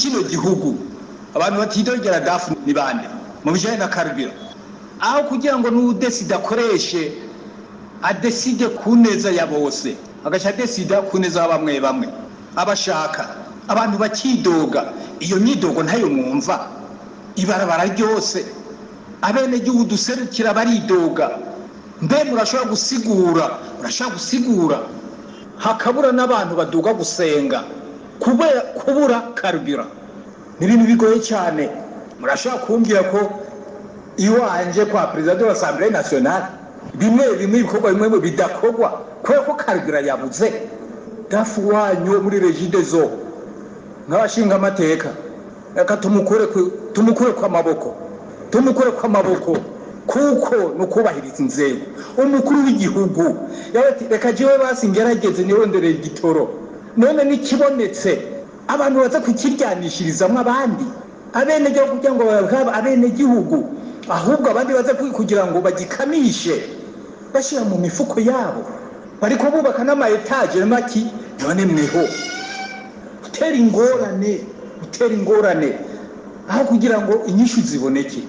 Kino gihugu abantu batidogera DAF ni bande mu bijanye na carburant? Aho kugira ngo n'udesida akoreshe, adeside ku neza ya bose, agaca adesida ku neza ya bamwe bamwe abashaka. Abantu bakidoga, iyo myidogo ntayo mwumva ibarabara ryose. Abenegihugu duserukira baridoga. Mbe murashobora gusigura, murashobora gusigura hakabura n'abantu baduga gusenga kubera kubura carburant? Ni ibintu bigoye cyane. Murashobora kumbwira ko iwanje kwa président de l'Assemblée nationale bimwe bimwe, ibikorwa bimwe bidakorwa kubera ko carburant yabuze? DAF wanyu muri Regideso, nk'abashinga amateka, reka tumukure ku amaboko, tumukure ku amaboko, kuko ni ukubahiriza inzego. Umukuru w'igihugu ati: "Reka jewe basi ngerageze nirondereye igitoro." None nikibonetse, abantu baza kukiryanishirizamwo abandi abenegihugu kugira ngo babe abenegihugu, ahubwo abandi baza kugira ngo bagikamishe bashyira mu mifuko yabo, bariko bubaka n'ama étages maki. None mweho utera ingorane, utera ingorane aho kugira ngo inyishu ziboneke.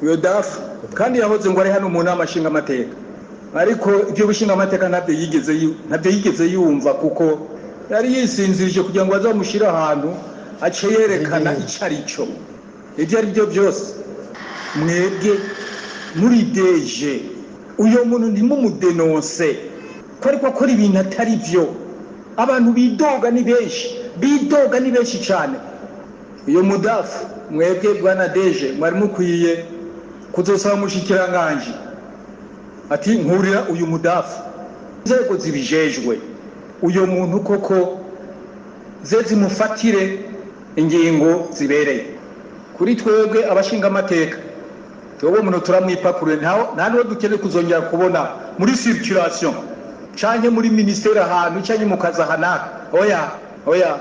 Iyo DAF kandi yahoze ngo ari hano mu nama nshingamateka, ariko ibyo bushingamateka ntabyo yigeze yumva, kuko yari yisinzirije kugira ngo bazamushyire ahantu ace yerekana icyo ari cyo. Ibyo ari byo byose, mwebwe muri DG, uyo muntu ntimumudenonse ko ariko akora ibintu atari byo? Abantu bidoga ni benshi, bidoga ni benshi cyane. Iyo mu DAF, mwebwe bwana DG, mwari mukwiye kuzosaba umushikiranganji ati: "Nkurira uyu mu DAF." Inzego zibijejwe, uyo muntu koko ze zimufatire ingingo zibereye. Kuri twebwe abashinga amateka, twebwe umuntu turamwipakurure, nta n'uwo dukeneye kuzongera kubona muri circulation canke muri ministère ahantu canke mu kazi aha n'aha. Oya, oya.